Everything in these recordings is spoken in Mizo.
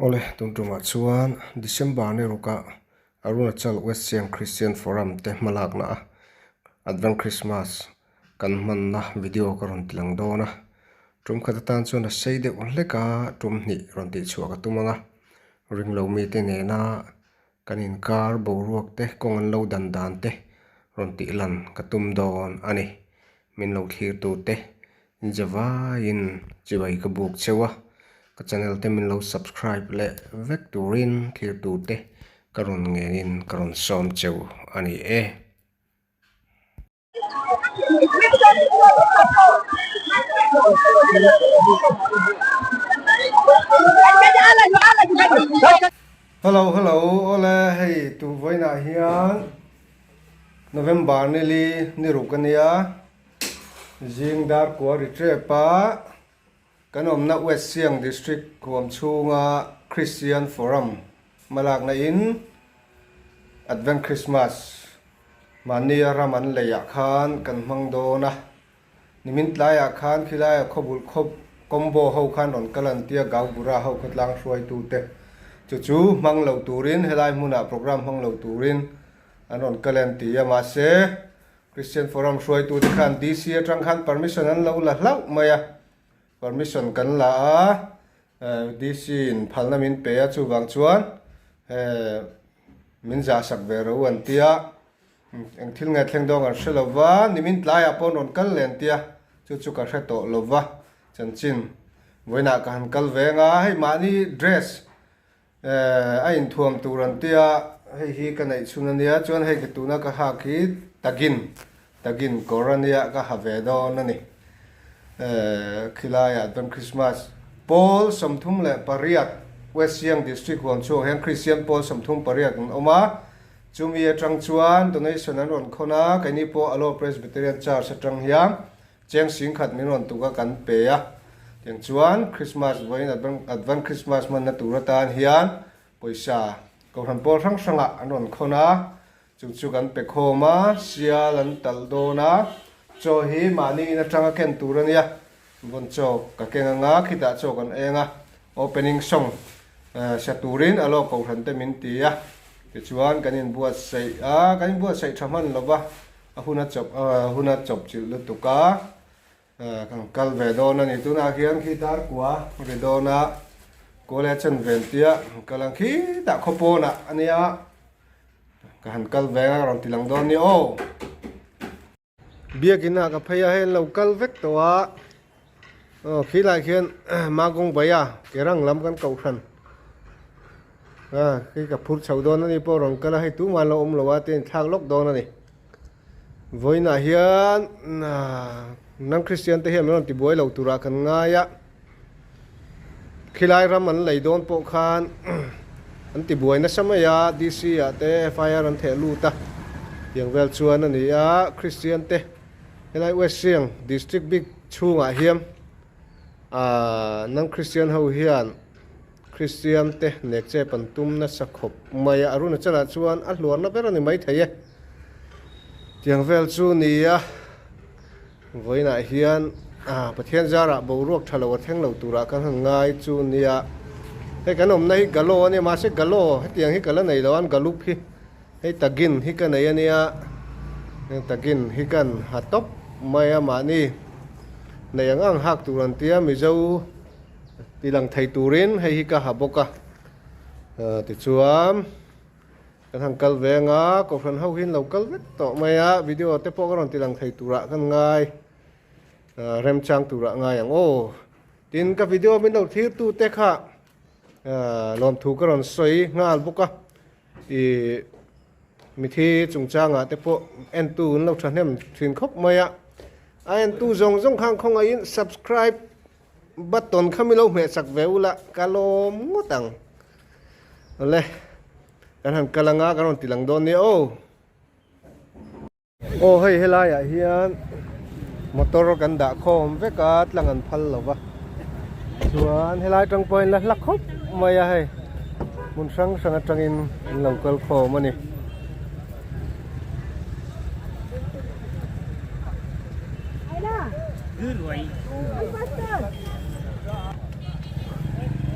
Awle, tun tumah chuan December ni rukah Arunachal West Siang Christian Forum te hmalakna a Advent Christmas kan hmanna video ka rawn tilang dawn a. Tum khat atan chuan a sei deuh hlek a, tum hnih rawn tihchhuah ka tum ang a. Ringlo mite nena Kan inkar boruak te kawng an lo dan dan te rawn tih lan ka tum dawn a ni. Min lo thlir tur te zavaiin chibai ka buk cheu a, ka channel te min lo subscribe leh vek turin thlir tur te ka rawn ngenin ka rawn sawm cheu a ni e. Hello hello awle hei tu vawiinah hian November nili ni ruk ania zing dar kua ri tep a kan awmna West Siang District huam chhunga Christian Forum hmalakna in Advent Christmas Mahnia ram an leiah khan kan hmang dawn a, nimin tlaiah khan khilaia khawbul khawp combo ho khan rawn kal an tia Gaubura ho khawtlang hruaitute chu chu hmang lo turin helai hmunah program hmang lo turin an rawn kal an ti a, mahse Christian Forum hruaitute khan DC atang khan permission an lo la hlauh mai a, permission kan la a, DC in phalna min pe a chuvang chuan min zah sak ve ro an tia eng thil nge thleng dawng an hre lo va nimin tlaiah pawh an rawn kal leh an tia chu chu ka hre tawh lo va chanchin vawiinah ka han kal veng a hei mahni dress A inthuam tur an tia, hei hi ka neih chhun a nia, chuan hei ka tuna ka hak hi tagin, tagin kawr a nia ka ha ve dawn a ni. Khilaiah chuan Christmas pawl 38 West Siang District huam chhuak hian Christian pawl 38 an awm a, chumi atang chuan donation an rawn khawn a, keini pawh Alo Presbyterian Church atang hian Cheng sing khat min rawn tuk a kan pe a, tiang chuan Christmas vawiin Advent Christmas hmanna tur atan hian pawisa Kohhran pawl hrang hrangah an rawn khawn a, chung chu kan pe khawm a, sial an talh dawn a, chaw hi mahni in atanga ken tur a nia, vawn chaw ka keng anga khitah chaw kan eng a, opening song sa turin a lawk Kohhran te min ti a, tichuan kan inbuatsaih a, kan inbuatsaih tha hman lova. A hun a chawp a hun a chawp chilh lutuk a kan kal ve dawn a ni tunah hian khi dar kua ri dawn a kua leh chen ven tia kal ang khitah khaw pawnah a nia ka han kal ve a rawn ti lang dawn nia aw. Biakin ah ka phei a hei an lo kal vek tawh a aw khilai khian Magong Baya Kerang lam kan kohhran A khi ka phur chho dawn a ni pawh rawn kal a, hei tumah an lo awm lo a te inthlak lawk dawn a ni. Vawiinah hian nang Kristian te hian min rawn tibuai lo turah kan ngai a, khilai ram an lei dawn pawh khan an tibuai nasa mai a, DC ah te FIR an theh lut a, tiang vel chuan a ni a, Kristian te helai West Siang District bik chhungah hian nang Kristian ho hian Kristian te nek chep an tum nasa khawp mai a, Arunachal ah chuan a hluarna ber a ni maithei e. Tiang vel chu ni a, vawiinah hian Pathian zarah boruak tha lo a thleng lo turah kan han ngai chu nia. Hei kan awmna hi Galo a nia, mahse Galo hetiang hi ka la nei lo a, Galup hi hei Tagin hi ka nei a nia, Tagin hi kan ha tawp mai a, mahni nei ang ang hak tur an tia Mizo. Ti lang thei turin hei hi ka ha bawk a, tichuan kan han kal veng a, kohhran ho hi an lo kal vek tawh mai a, video te pawh ka rawn ti lang thei turah kan ngai, remchang turah ngai ang aw. Tin ka video min lo thlir tu te kha lawmthu ka rawn sawi nghal bawk a, ih mithi chungchangah te pawh entu an lo thahnem thin khawp mai a, a entu zawng zawng khan khawngaihin subscribe Button kha mi lo hmeh chak ve ula ka lawm ngawt ang. Awle kan han kal anga kan rawn ti lang dawn nia aw. Aw hei helai ah hian motor kan dah khawm vek a tlang an phal lo va chuan helai atang pawh in la hla khawp mai a hei hmun hrang hrang atangin an lo kal khawm a ni.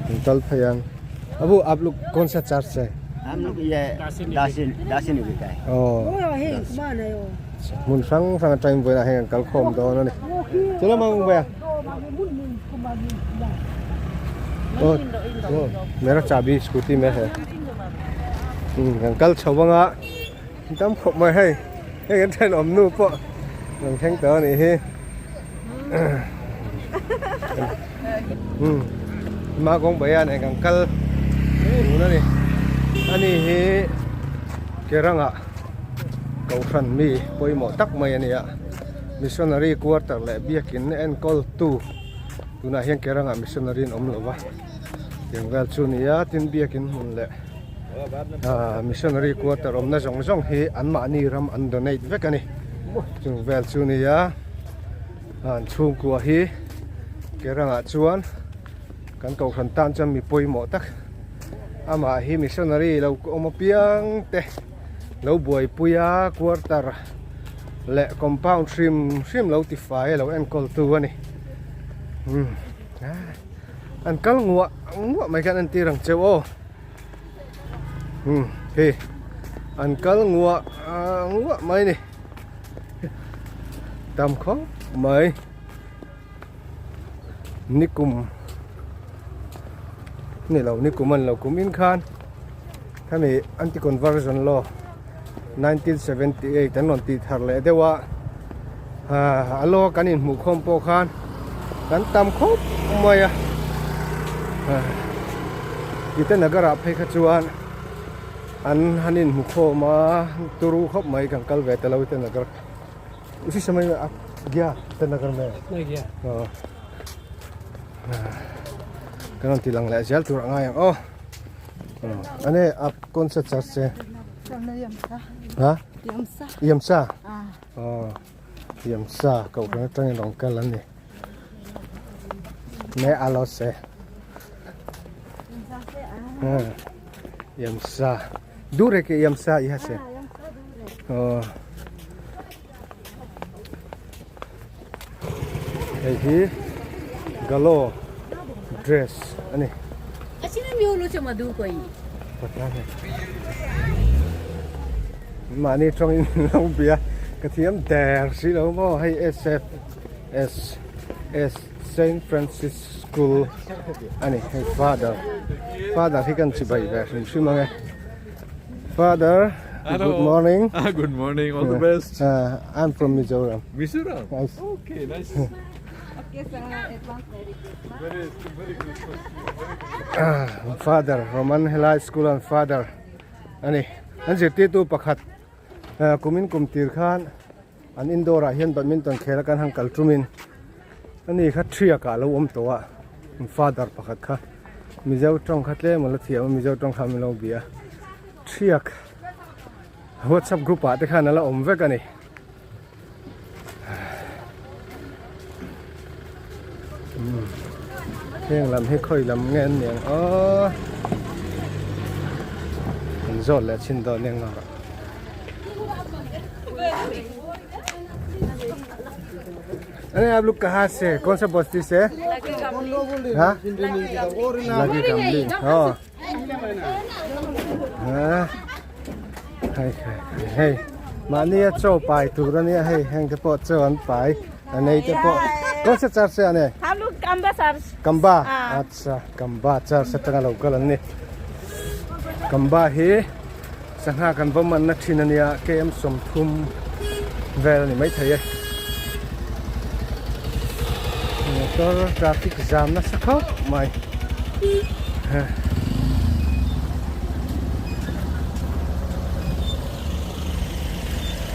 An kal phei ang. Abu आप लोग कौन सा चर्च से हम लोग ये दासिन दासिन का है oh hmun hrang hrang atangin vawiinah hian kan kal khawm dawn a ni chula mang baya oh oh mera chabi scooty me hai kan kal chho anga tam khawp mai hei hei kan thenawm nu pawh rawn thleng tawh a nih hi. Hma kawng pahnih hian kan kal tun a ni ani hi Keranga kohhran mi pawimawh tak mai a ni a missionary quarter leh biakin enkawl tu tunah hian Keranga missionary an awm lo va tiang vel chu a ni a tin biakin hmun leh ahh missionary quarter awmna zawng zawng hi anmahni ram an donate vek a ni chung vel chu a ni a. An chhungkua hi Kerangah chuan kan kohhran tan chuan mi pawimawh tak amah hi missionary lo awm apiang te lo buaipui a quarter leh compound hrim hrim lo ti fai a lo enkawl tu a ni umm an kal nguah nguah mai khan entir ang cheu aw umm hei an kal nguah nguah mai a ni. Tam khawp mai nikum ni lo nikum an lo kum in khan khami anti conversion law 1978 an rawn tih thar leh deuh a ah a law kan inhmuh khawm pawh khan kan tam khawp mai a ah Itanagar ah phei kha chuan. An han inhmu khawm a, turu khawp mai kan kal ve ta lo Itanagar usi samay ap gya Itanagar me Nahi gya aw kan rawn ti lang leh zel tur a ngai ang aw ane ap kawn sa church che ha Yamsa aw Yamsa kohhran atangin rawn kal an ni me alose Yamsa dur hai ke Yamsa iha se oh hei hi galo dress ani mahni tawngin lo bia ka thiam der si lo maw hei SF S S Saint Francis School a ni hei father father hi kan chibai ve hrim hrim ang e father good morning good morning all the best I'm from Mizoram Mizoram okay nice father Roman helai school an father a ni an zirtirtu pakhat kumin kum tir khan An indoor ah hian badminton khel a kan han kal tum in ani kha thiak ah a lo awm tawh a father pakhat kha mizo tawng kha tlem a la thiam a mizo tawng kha min lo bia thiak whatsapp group ah te khan a la awm vek a ni. Heng lam hi khawi lam nge an niang aw an zawt leh chin dawn nia ngah अरे आप लोग कहाँ से कौन सा बस्ती से हाँ लगी कमली हाँ हाँ hei hei mahni a chaw pai tur ania hei heng te pawh chaw an pai a nei te pawh kawng se char se a ni Kamba acha Kamba church atanga lo kal an ni Kamba hi sangha kan va manna thin ania KM 30 vel a ni maithei e motor traffic jam nasa khawp mai.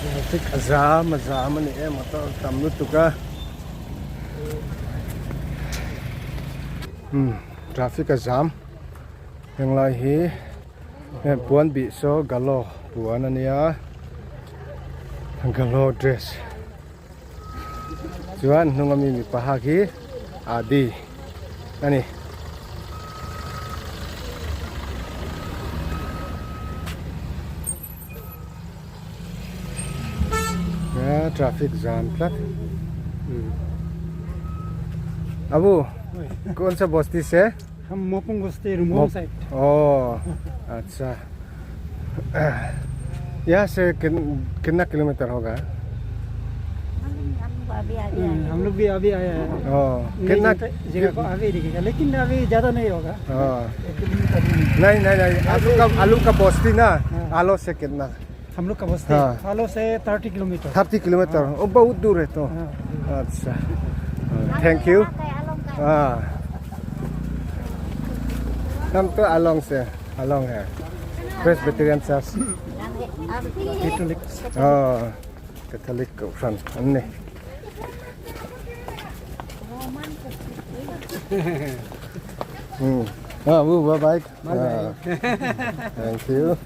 Traffic a zam a zam a ni e motor tam lutuk a umm traffic a zam henglai hi heng puan bih saw galo puan a nia galo dress chuan hnung ami mipa hak hi adi a ni. Traffic jam tlat abu kawn sa basti se. हम मोपुंग बस्ती रुमोंग साइड ओ अच्छा यहाँ से कितना किलोमीटर होगा हम लोग भी अभी आया है ओ कितना जगह को अभी दिखेगा लेकिन अभी ज़्यादा नहीं होगा हाँ नहीं नहीं नहीं आलू का बस्ती ना आलो से कितना हम लोग का बस्ती हाँ। आलो से 30 किलोमीटर 30 किलोमीटर ओ बहुत दूर है तो अच्छा thank you हाँ हम तो आलोंग से आलोंग है Presbyterian church Catholic हाँ Catholic kohhran an ni ah bye bye thank you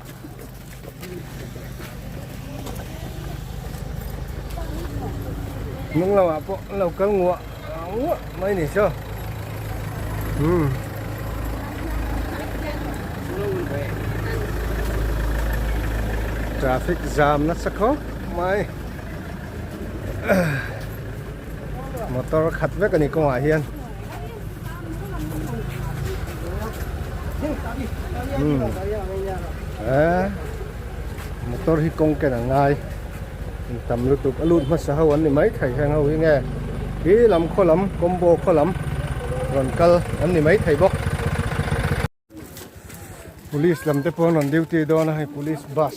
Nung lamah pawh an lo kal nguah nguah mai ni chaw umm traffic jam nasa khawp mai motor khat vek a ni kawngah hian umm eh motor hi kawng ken a ngai. Tam lutuk a lut hmasa ho an ni mai thei heng ho hi nge khi lam khaw lam combo khaw lam rawn kal an ni mai thei bawk. Police lam te pawh an rawn duty dawn a hei police bus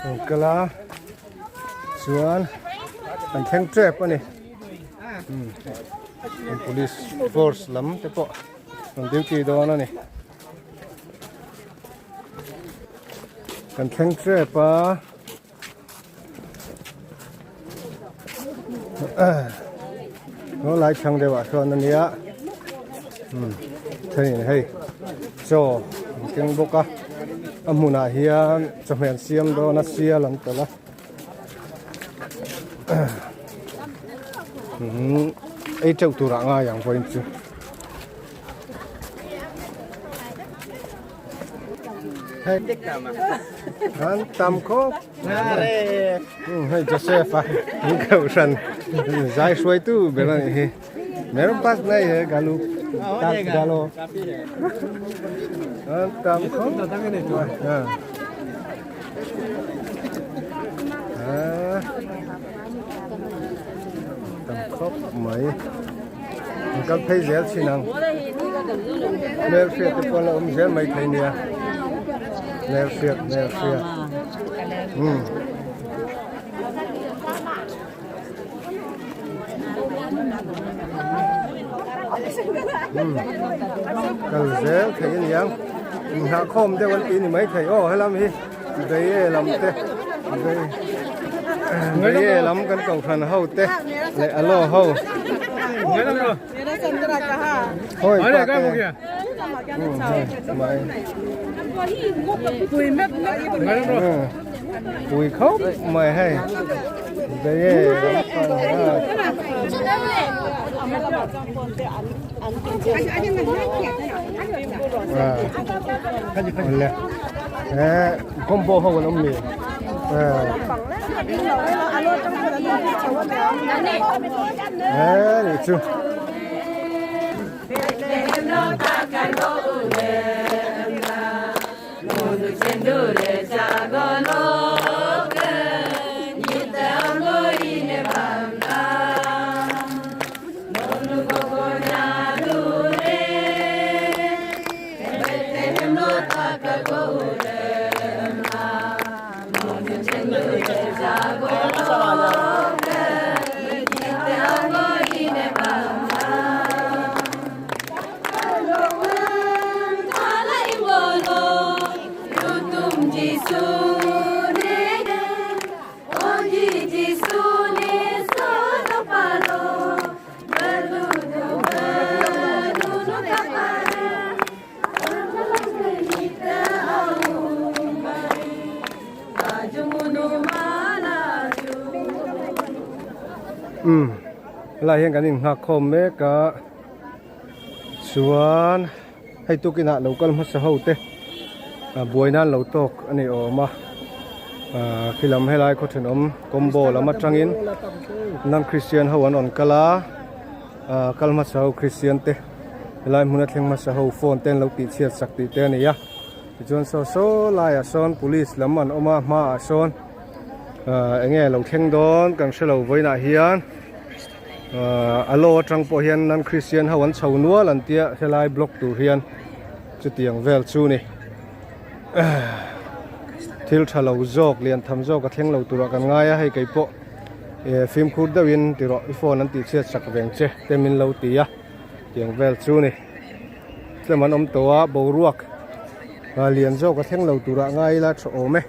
rawn kal a chuan an thleng tep a ni police force lam te pawh rawn duty dawn a ni. Kan thleng tep a. Ngaw lai chhang deuh ah sawn a nia thenin hei chaw an keng bawk a a hmunah hian chawhmeh an siam dawn a sial an telh a ei teuh turah ngai ang vawiin chu. An tam khawp hei Joseph a in kohhran zai hruaitu ber a nih hi mere pas nei he galu galo an tam khawp tam khawp mai. An kal phei zel thin ang. Hmelhriat te pawh an la awm zel mai thei nia. Hmelhriat hmelhriat. Umm. Umm. Kal zel thei a ni ang. Inghahkhawm deuh an tih a ni mai thei. Aw helam hi Beiye lam te bei Beiye lam kan kohhran ho te leh alo ho hawi pa te mai pui khawp mai hei Beiye lam pa Awle eh combo ho an awm mi eh eh ni chu. Umm helai hian kan inghak khawm mek a chuan hei tukin ah lo kal hmasa ho te buai nan lo tawk a ni awm a ah khi lam helai khaw thenawm combo lam atangin non christian ho an rawn kal a ah kal hmasa ho christian te. Helai hmuna thleng hmasa ho phone te an lo tih chhiat sak tih te a ni a. Tichuan saw saw laiah sawn police lam an awm a hmaah sawn ahh eng nge lo thleng dawn kan hrelo vawiinah hian ahh a law atang pawh hian non christian ho an chho nual an tia helai block tur hian chutiang vel chu ni thil tha lo zawk lian tham zawk a thleng lo turah kan ngai a hei kei pawh eh fimkhur deuhin ti rawh i phone an tih chhiat sak veng che te min lo ti a tiang vel chu ni tlem an awm tawh a boruak ah lian zawk a thleng lo turah ngai ila tha awm e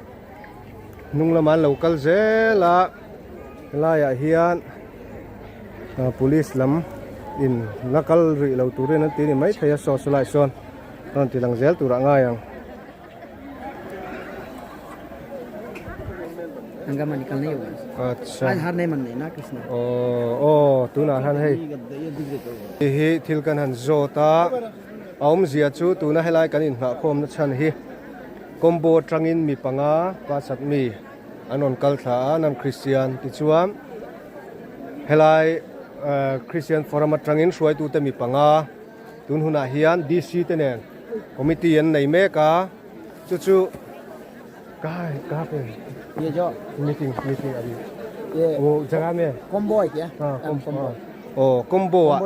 hnung lamah an lo kal zel a helaiah hian ah police lam in la kal rih lo turin an ti a ni maithei a saw saw lai sawn rawn ti lang zel turah ngai ang. Acha aw aw tunah hian hei hei hi thil kan han zawt a a awmzia chu tuna helai kan inhnahkhawm na chhan hi combo atangin mi panga pasat mi an rawn kal thla a nan Christian tichuan helai Christian forum atangin hruaitute mi panga Tun hunah hian DC te nen committee an nei mek a, chu chu kai ka pe Ye jo meeting meeting abi ye o jaga me combo ai kya ha combo o combo a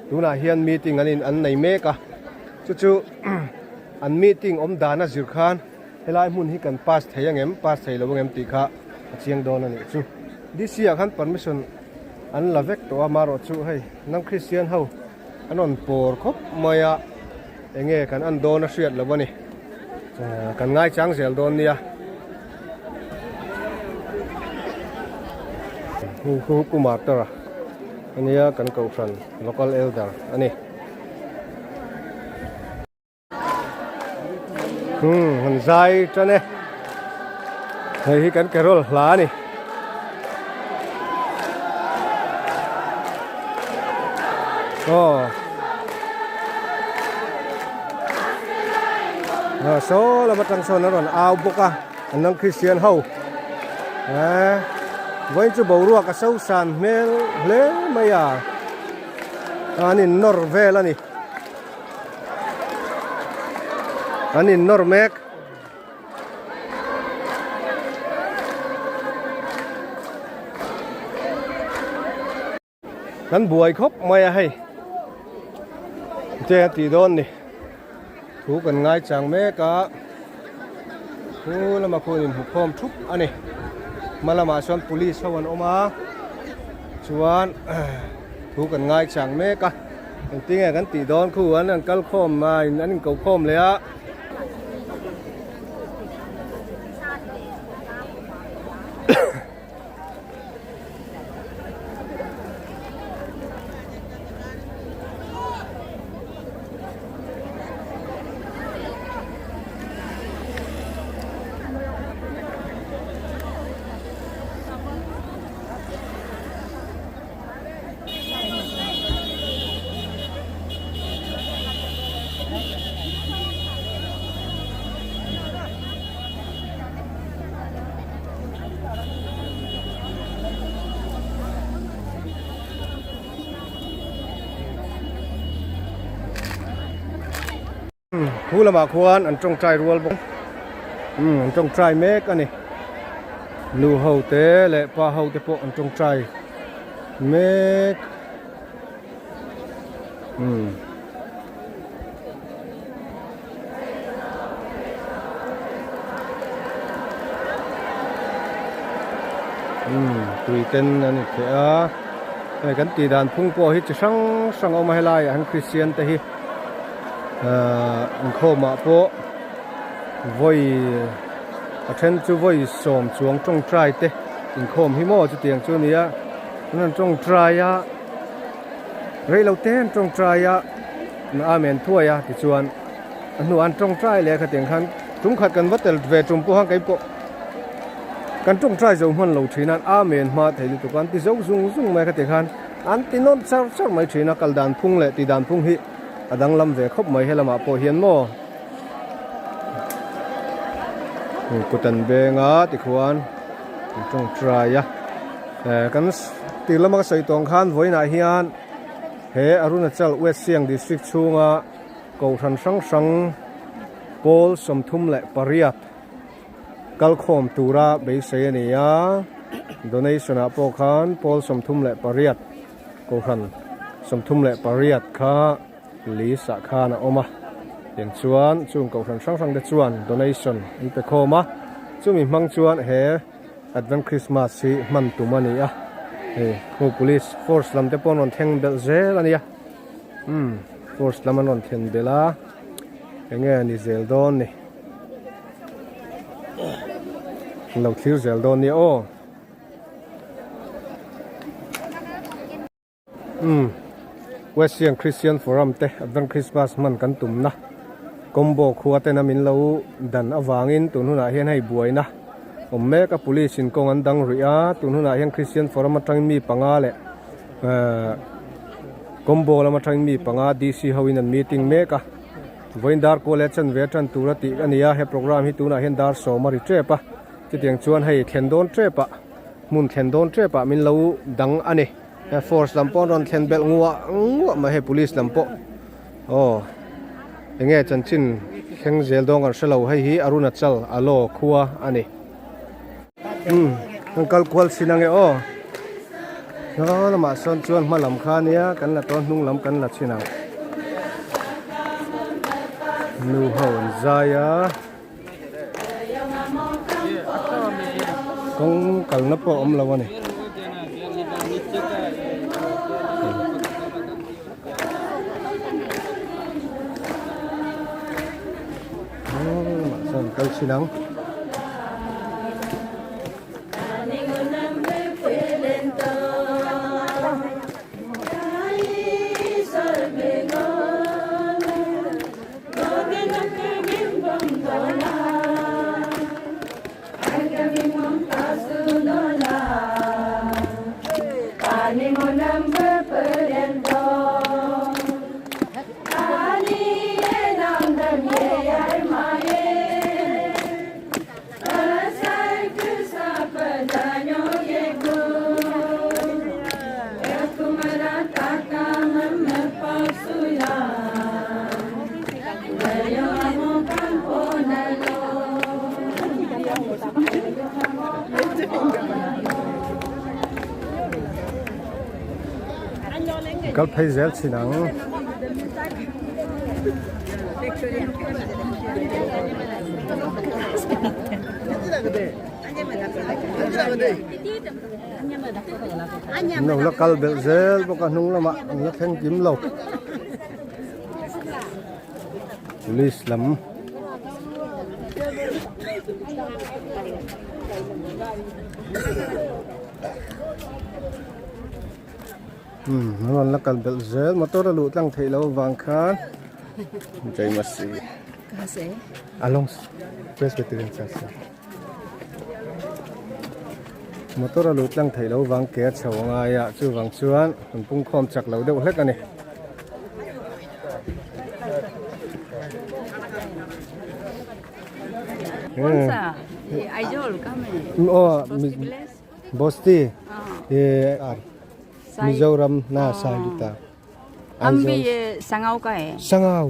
tunah hian meeting an in an nei mek a chu chu an meeting awm dan a zir khan helai hmun hi kan pass thei angem pass thei lo angem tih kha a chiang dawn a nih chu DC ah khan permission an la vek tawh a marawh chu hei hnam Kristian ho an rawn pawr khawp mai a enge kan an dawn a hriat loh a ni kan ngaichang zel dawn nia hu hu Kumar tara ania kan kohhran local elder a ni. Hmm, han zai tan e. Hei hi kan carol hla a ni. Aw. Ah, saw lama tang sawn a rawn au bawk a, an nang Christian ho. Eh, vawiin chu boruak a so san hmel hle mai a. An in nawr vel a ni. An in nawr mek. Kan buai khawp mai a hei. Che a tih dawn ni. Thu kan ngai chang mek a. Thu lama khuan in hmukhawm thup a ni. Hma lamah chuan police ho an awm a. Chuan thu kan ngai chang mek a. Engtinge kan tih dawn khu an an kal khawm a in an inko khawm leh a. Khu lamah khuan an tawngtai rual bawk umm an tawngtai mek a ni nu ho te leh pa ho te pawh an tawngtai mek umm. Umm tui ten an intheh a hei kan tih dan phung pawh hi chi hrang hrang a awm a helai ah hian Christian te hi ahh inkhawm ah pawh vawi a then chu vawi sawm chuang tawngtai te inkhawm hi maw chutiang chu a ni a an han tawngtai a reilo te an tawngtai a amen thuai a tichuan a hnuah an tawngtai leh a khatiang khan tum khat kan va tel ve tum pawh khan keipawh kan tawngtai zo hman lo thin a amen hma thei lutuk a an ti zo zung zung mai a khatiang khan an ti nawn char char mai thin a kal dan phung leh tih dan phung hi a danglam ve khawp mai helamah pawh hian maw kut an beng a tikhuan an tawngtai a eh kan tir lama ka sawi tawng khan vawiinah hian. He Arunachal West Siang District chhunga Kohhran hrang hrang pawl 38 kalkhawm tura beisei a ni a, donation ah pawh khan pawl 38 Kohhran 38 kha list ah khan a awm a, tiang chuan chung Kohhran hrang hrang te chuan donation an pe khawm a, chumi hmang chuan he Advent Christmas hi hman tum a ni a, hei khu police force lam te pawh an rawn thleng belh zel a nia. Umm force lam an rawn thlen belh a enge ni zel dawn ni an lo thlir zel dawn nia aw umm West Siang Christian Forum te Advent Christmas hman kan tumna combo khua tena min lo dan avangin tun hunah hian hei buaina awm mek a police in kawng an dang ruih a tun hunah hian Christian Forum atangin mi panga leh Ehh combo lam atangin mi panga DC ho in an meeting mek a vawiin dar kual leh chanve a tan tur a tih a ni a he program hi tunah hian dar sawm a ri tep a chutiang chuan hei thlen dawn tep ah hmun thlen dawn tep ah min lo dang a ni he force lam pawh an rawn thlen belh nguah nguah mai hei police lam pawh aw enge chanchin thleng zel dawn kan hrelo hei hi Arunachal Alo khua a ni. Umm kan kal kual chin ange aw saw lamah sawn chuan hma lam kha ania kan la tawn hnung lam kan la chhin ang nu ho an zai a kawng kalna pawh a awm lo a ni. Lamah sawn kal chhin ang. Kal phei zel chin ang. An lo la kal belh zel bawk a hnung lamah an la thleng kim lo. Police lam. Umm an rawn la kal belh zel motor a luh tlang theih loh avang khan Jaimasi Along Presbyterian Church motor a luh tlang theih loh avang ke a chho a ngai a chuvang chuan an pungkhawm chak lo deuh hlek a ni. Bosti Mizoram na Sailita हम भी ये संगाव का है संगाव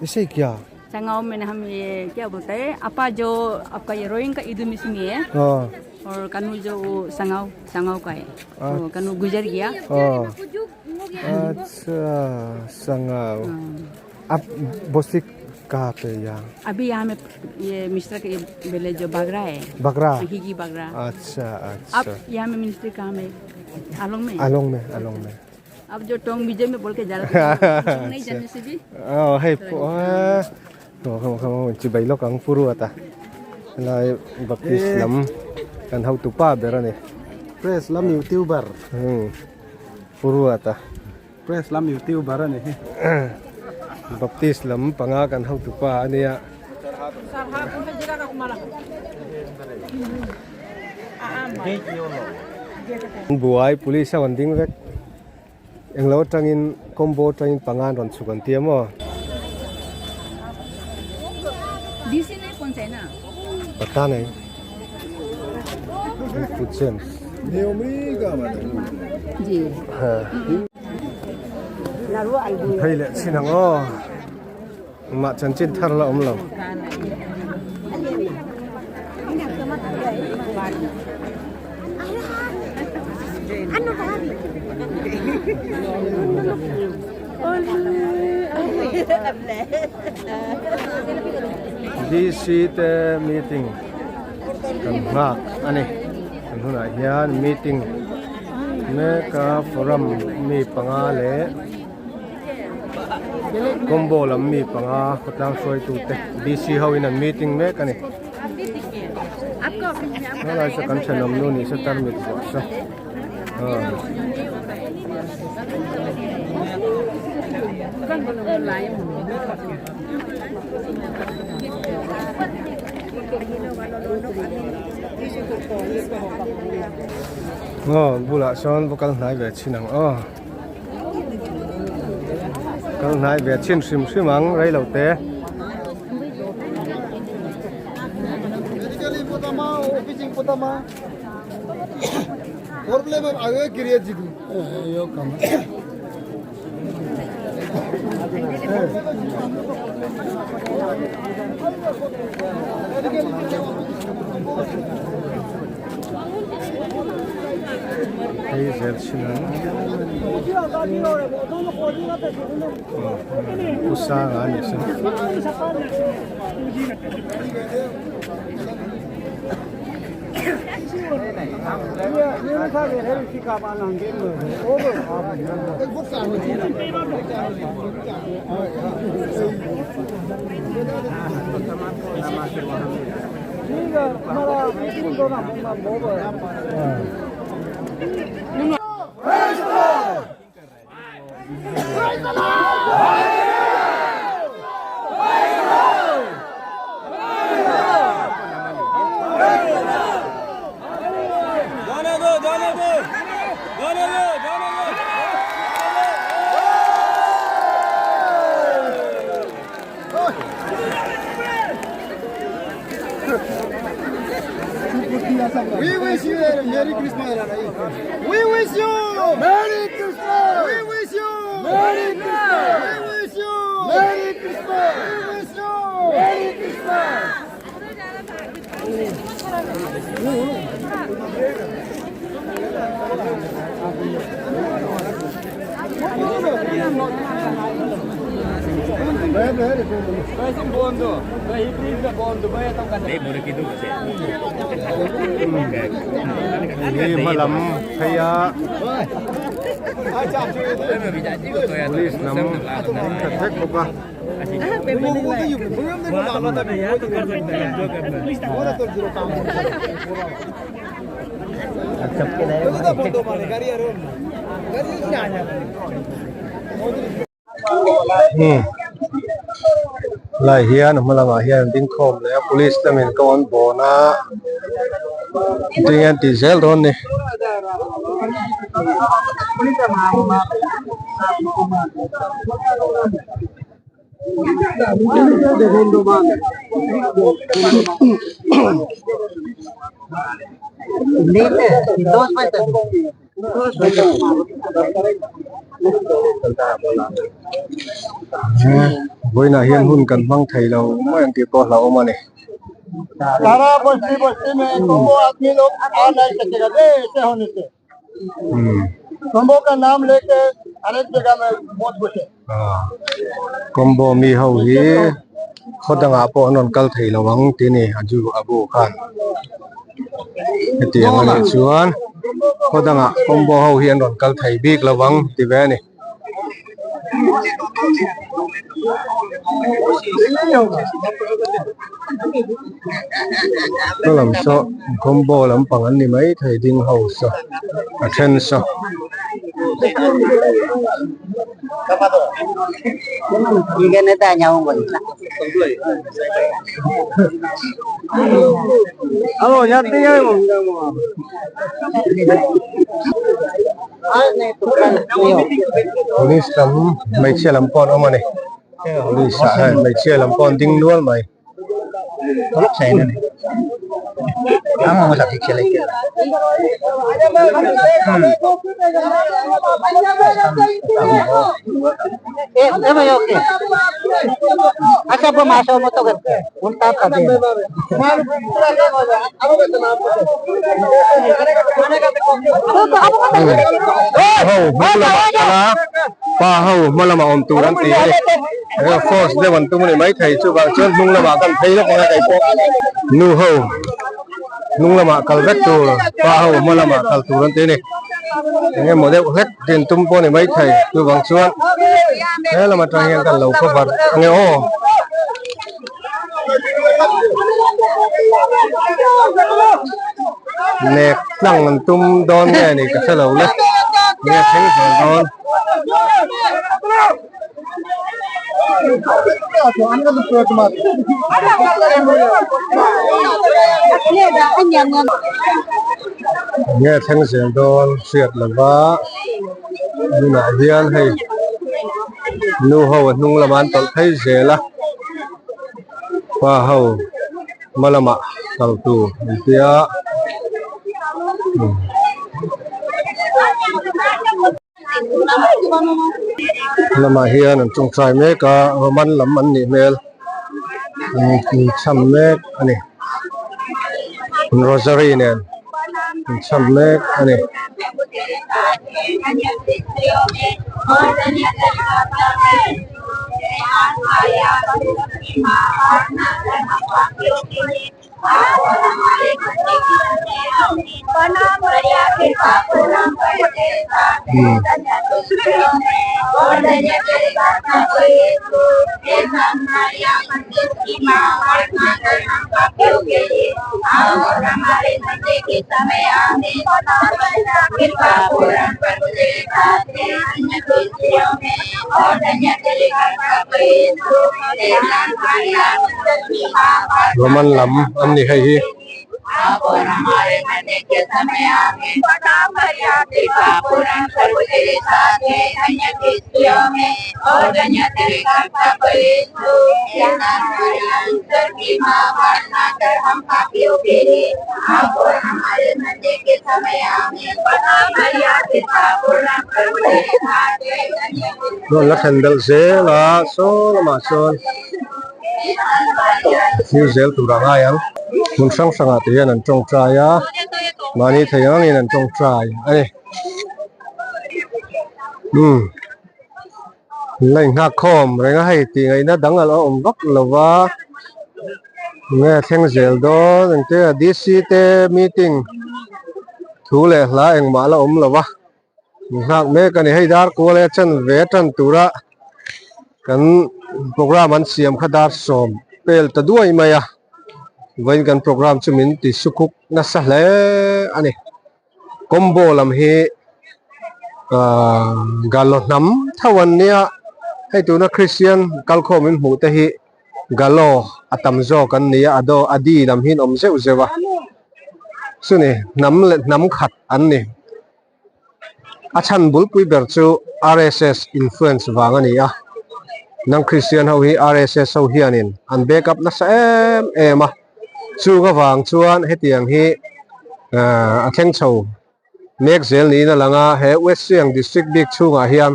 इसे क्या संगाव में हम ये क्या बोलते हैं अपा जो आपका ये रोइंग का ईद मिसिंग है और कनु जो वो संगाव संगाव का है तो कनु गुजर गया अच्छा संगाव आप बस्ती कहाँ पे यहाँ अभी यहाँ में ये मिश्रा के विलेज जो बागरा है बगरा हिगी बागरा अच्छा अच्छा आप यहाँ में मिनिस्ट्री कहाँ में आलोंग में आलोंग में आलोंग में अब जो टोंग विजय में बोल के जा रहा नहीं जाने से भी ờ hay quá không không không chỉ bay lok ang puru ata lai baptist lam kan hau tu pa ber ani press lam youtuber puru ata press lam youtuber ani baptist lam panga kan hau tu pa ania buai police a rawn ding vek englo atangin combo atangin panga an rawn chhuk an tia maw. Pata nei Pu James. Phei leh chin ang aw. Engmah chanchin thar la awm lo. DC te meeting kan nghak a ni. Kan hunah hian meeting mek a forum mi panga leh combo lam mi panga khawtlang hruaitu te DC ho in an meeting mek a ni. Helai chu kan thenawm nu ni se tarmit vuah sa. Aw bulah sawn va kal hnai ve chhin ang aw kal hnai ve chhin hrim hrim ang rei lo te. Hei zel chhin ang pu sanga a nih chu. We wish you a Merry Christmas. We wish you Merry Christmas. We wish you Merry Christmas. We wish you Merry Christmas. We wish you Merry Christmas. Hi hma lam phei a police lam ding khat vek bawk a. Lai hian a hma lamah hian an ding khawm leh a police lamin kawng an bawn a tinge an tih zel dawn ni. Vawiinah hian hun kan hmang thei lo mai ang tih pawh a hlauhawm a ni. Combo mi ho hi khaw dangah pawh an rawn kal thei lo ang tih a ni a ju a bu khan hetiang a nih chuan khaw dangah combo ho hi an rawn kal thei bik lo ang ti ve a ni. Hma lam saw combo lampang an ni mai thei ding ho saw a then saw. Police lam hmeichhia lam pawh an awm a ni police ah hian hmeichhia lam pawh an ding nual mai. Ho hma lamah kal a pa ho hma lamah awm tur an ti a ni eng force deuh an tum a ni maithei chuvang chuan hnung lamah kan phei lawk ang a keipawh nu ho hnung lamah kal vek tur pa ho hma lamah kal tur an ti a ni eng emaw deuh hlek din tum pawh a ni maithei chuvang chuan he lam atang hian kan lo cover ang e aw. Nek tlang an tum dawn nge ni ka hre lo le nge thleng zel dawn. Nge thleng zel dawn hriat lova tunah hian hei nu ho a hnung lamah an tawlh phei zel a pa ho hma lamah kal tur an tia. Lamah hian an tawngtai mek a Roman lam an nih hmel an cham mek a ni rosary nen an cham mek a ni. Roman lam an ni hei hi. Rawn la thlen belh zel a saw lamah sawn thlir zel tur a ngai ang hmun hrang hrangah te hian an tawngtai a mahni thei angin an tawngtai a ni umm la inghak khawm reng a hei tih ngaihna dang a lo awm vak lo va nge thleng zel dawn engte a D C te meeting thu leh hla engmah la awm lo va. Nghak mek a ni hei dar kual e chan ve tan tura kan program an siam kha dar sawm pel ta duai mai a vawiin kan program chu min ti sukhuk nasa hle a ni combo lam hi ahh galo hnam tho an nia hei tuna christian kalkhawm in hmuh te hi galo a tam zawk an ni a a do a di lam hi an awm zeuh zeuh a chuni hnam leh hnam khat an ni. A chhan bulpui ber chu RSS influence vang a ni a, nang Christian ho hi RSS ho hianin an back up nasa em em a, chung avang chuan hetiang hi a thleng chho mek zel niin a lang a, he West Siang District bik chhungah hian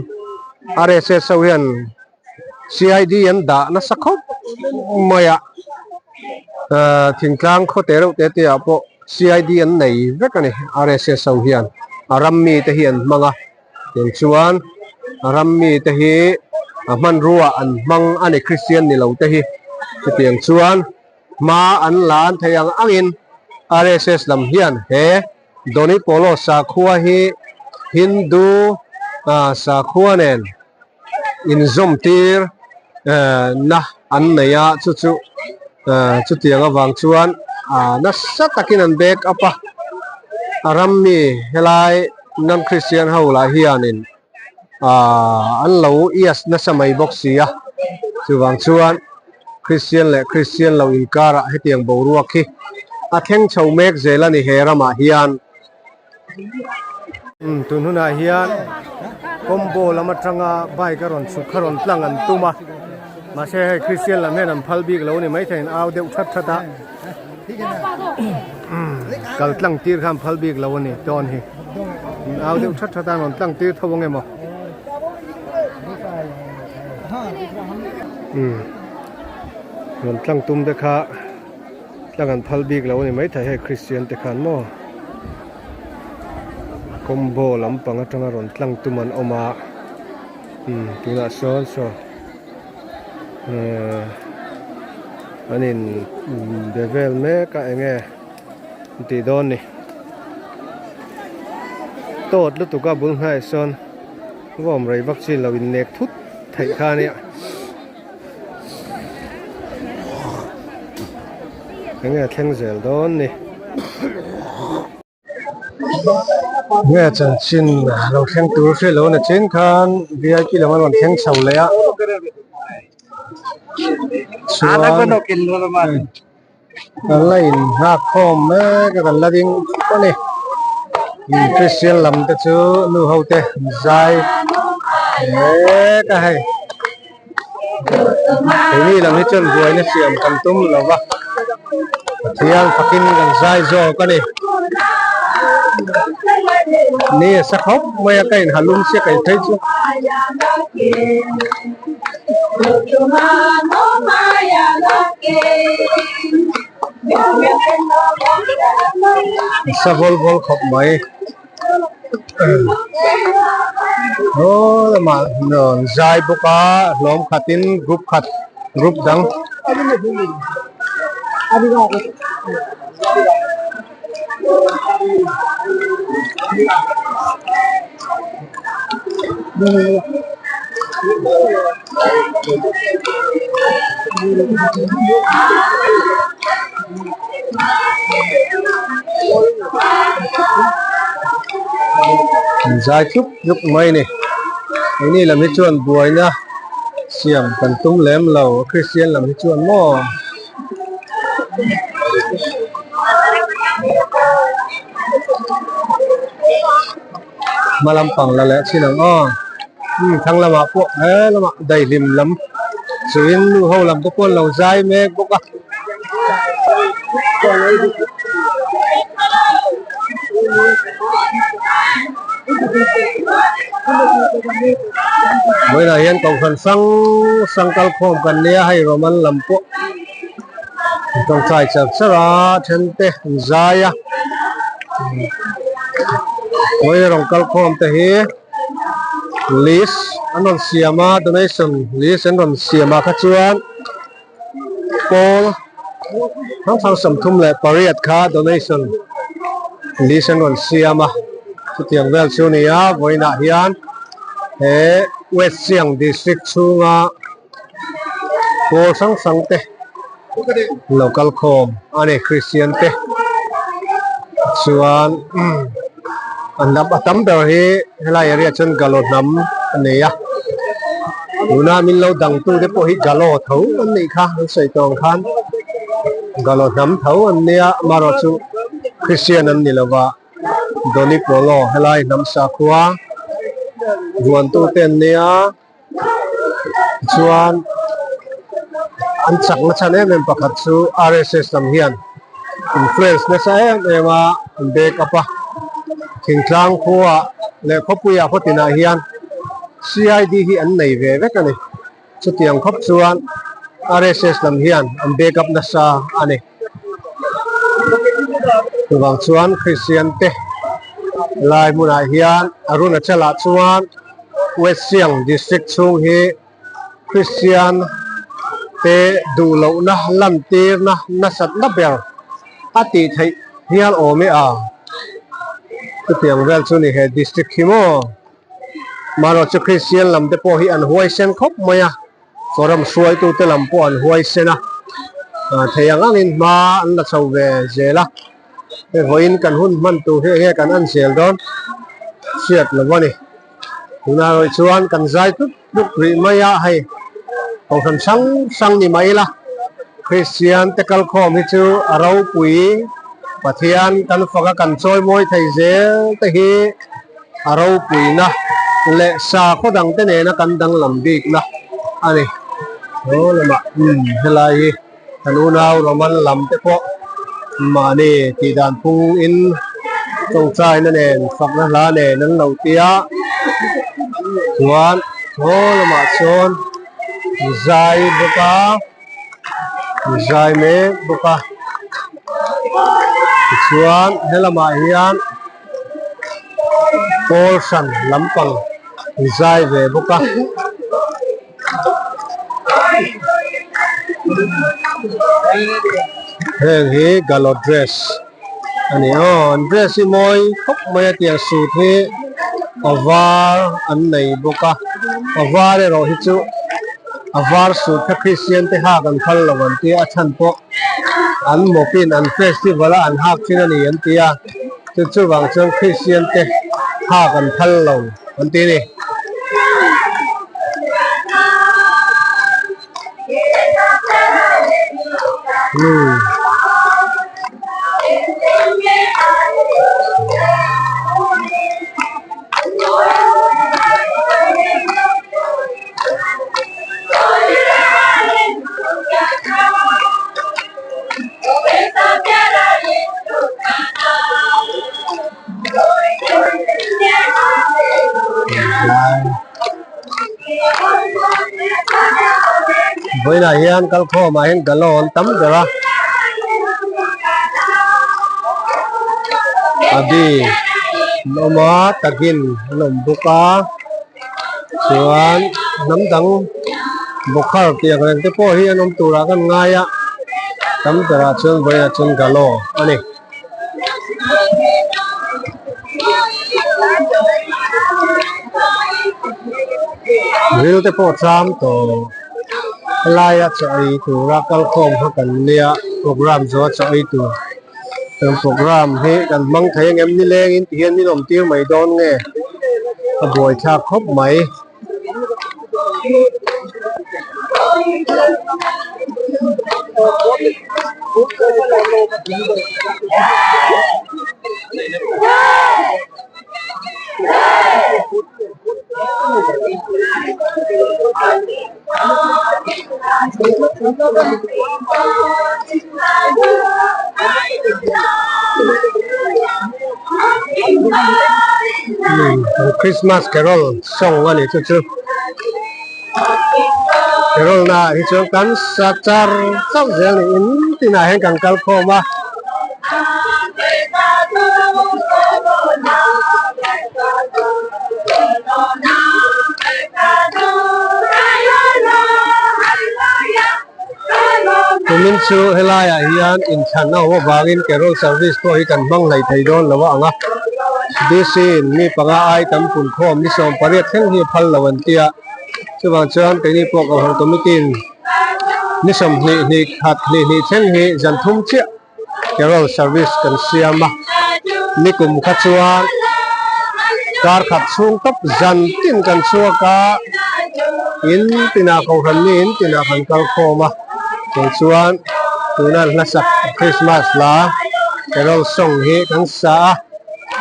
RSS ho hian CID an dah nasa khawp mai a, thingtlang khaw te reuh te te ah pawh CID an nei vek a ni RSS ho hian a ram mi te hi an hmang a tiang chuan a ram mi te hi a hmanrua an hmang a ni Christian ni lo te hi chutiang chuan hma an la an thei ang angin RSS lam hian he Doni Polo sakhua hi Hindu sakhua nen inzawm tir na an nei a chu chu chutiang avang chuan nasa takin an back up a a ram mi helai non christian ho lah hianin an lo ias nasa mai bawk si a chuvang chuan christian leh christian lo inkarah hetiang boruak hi a thleng chho mek zel a ni he ramah hian. Tun hunah hian combo lam atanga bike a rawn chhuk kha rawn tlang an tum a mahse hei Christian lam hian an phal bik lo a ni maithei an au deuh that that a. Kal tlang tir khan phal bik lo a ni tawn hi. Au deuh that that a an rawn tlang tir tho ang emaw. Umm rawn tlang tum te kha tlang an phal bik lo a ni maithei hei Christian te khan maw combo lampang atanga rawn tlang tum an awm a umm tunah sawn saw umm an in be vel mek a enge an tih dawn ni tawt lutuk a bul hnaiah sawn. Va awm rei vak chin lo in nek thut theih kha ania. Enge a thleng zel dawn ni. Nge chanchin lo thleng tur hriat lo na chin khan VIP lam an rawn thleng chho leh a. Chuan Kan la inghak khawm mek a kan la ding a ni Christian lam te chu nu ho te an zai mek a hei keini lam hi chuan buaina siam kan tum lo va Pathian fakin kan zai zawk a ni ni a sa khawp mai a ka inhalum sia kai phei chu. Sa vawl vawl khawp mai aw lamah rawn zai bawk a hlawm khatin group khat group dang. Zai tlup tlup mai a ni keini lam hi chuan buaina siam kan tum lem lo Kristian lam hi chuan maw. Hma lampang la leh chin ang aw umm thlang lamah pawh he lamah daihlim lam chuin nu ho lam te pawh an lo zai mek bawk a. Vawiinah hian kohhran hrang hrang kalkhawm kan nia hei Roman lam pawh tawngtai char char a then te an zai a vawiin a rawn kalkhawm te hi list an rawn siam a donation list an rawn siam ah kha chuan pawl hrang hrang 38 kha donation list an rawn siam a chutiang vel chu a ni a vawiinah hian he West Siang district chhunga pawl hrang hrang te lo kal khawm a ni Christian te chuan an lam a tam ber hi helai area chuan Galo hnam a nei a tuna min lo dang tu te pawh hi Galo tho an nih kha an sawi tawh ang khan Galo hnam tho an nia amaherawh chu Christian an ni lova Doni Polo helai hnam sakhua vuantu te an nia. Chuan an chakna chhan em em pakhat chu RSS lam hian influence nasa em em a an back up a thingtlang khua leh khawpuiah khaw tinah hian CID hi an nei ve vek a ni chutiang khawp chuan RSS lam hian an back up nasa a ni chuvang chuan Christian te lai hmunah hian Arunachal ah chuan. West Siang District chhung hi Kristian te duh lohna lantirna nasatna ber a tih theih hial awm e a. Chutiang vel chu ni he district hi maw? Marawh chu Kristian lam te pawh hi an huaisen khawp mai a, forum hruaitute lam pawh an huaisen a, thei ang angin hma an la chho ve zel a. Hei vawiin kan hun hman tur hi enge kan en zel dawn hriat lo a ni. Tunah erawh chuan kan zai tlup tlup rih mai a, hei kohhran hrang hrang ni mai ila Kristian te kalkhawm hi chu a ropui Pathian kan fak a kan chawimawi thei zel te hi a ropuina leh sakhaw dang te nena kan danglam bikna a ni. Aw lamah helai hi. Kan unau Roman lam te pawh Mahni tih dan phung in tawngtaina nen fakna hla nen an lo ti a chuan thaw lamah sawn zai bawk a zai mek bawk a tichuan helamah hian pawl hran lampang zai ve bawk a. Heng hi galo dress a ni aw an dress hi mawi khawp mai a tiang suit hi a var an nei bawk a a var erawh hi chu a var suit kha Christian te hak an phal lo an tia a chhan pawh an mawpin an festival a an hak thin a ni an ti a chu chuvang chuan Christian te hak an phal lo. An ti a ni. Hmm. Vawiinah hian kalkhawmah hian galo an tam ber a abi an awm a takin an awm bawk a chuan hnam dang bawkhar tih ang reng te pawh hi an awm turah kan ngai a tam berah chuan vawiinah chuan galo a ni. Ril te pawh tlam tawh helaia chaw ei tura kalkhawm kha kan nia program zawh a chaw ei tur kan program hi kan hmang thei angem nilengin ti hian min awm tir mai dawn nge a buaithlak khawp mai. Christmas carol song a ni chu chu carol na ah hi chuan kan sa char chauh zel a ni in tinah hian kan kal khawm a. Kumin chu helaiah hian inthlan a awm avangin carol service pawh hi kan hmang hlei thei dawn lo a ang a. DC in mi panga ai tam punkhawm ni 18 thleng hi a phal lo an ti a. Chuvang chuan keini pawh Kohhran Committee in ni 20 hnih khat hnih hnih thleng hi zan thum chiah carol service kan siam a. Ni kum kha chuan kar khat chhung tawp zan tin kan chhuak a, in tinah Kohhran mi in tinah kan kal khawm a. Kei chuan tuna hlasak Christmas hla carol song hi kan sa a,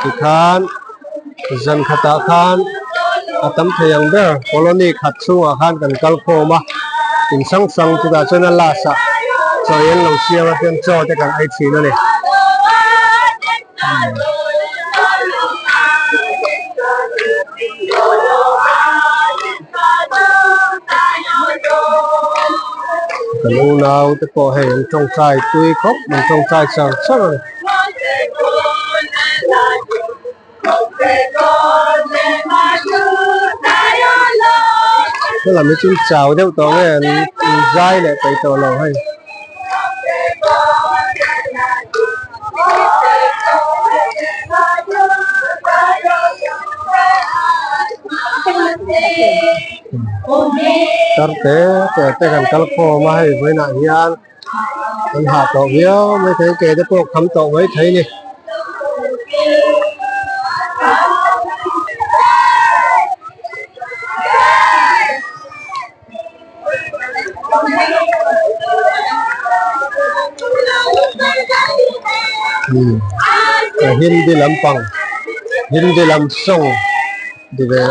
tikhan zan khatah khan a tam thei ang ber colony khat chhungah khan kan kal khawm a, in hrang hrang chutah chuan a last ah chaw ei an lo siam a chuan chaw te kan ei thin a ni. Kan unau te pawh hei an tawngtai tui khawp an tawngtai char char a ni. Helam hi chu chau deuh tawh nge an zai leh peih tawh lo hei. Tar te te te kan kal khawm a hei vawiinah hian an hah tawh viau mai thei ke te pawh kham tawh mai thei a ni. Hindi lampang Hindi lam song ti ve.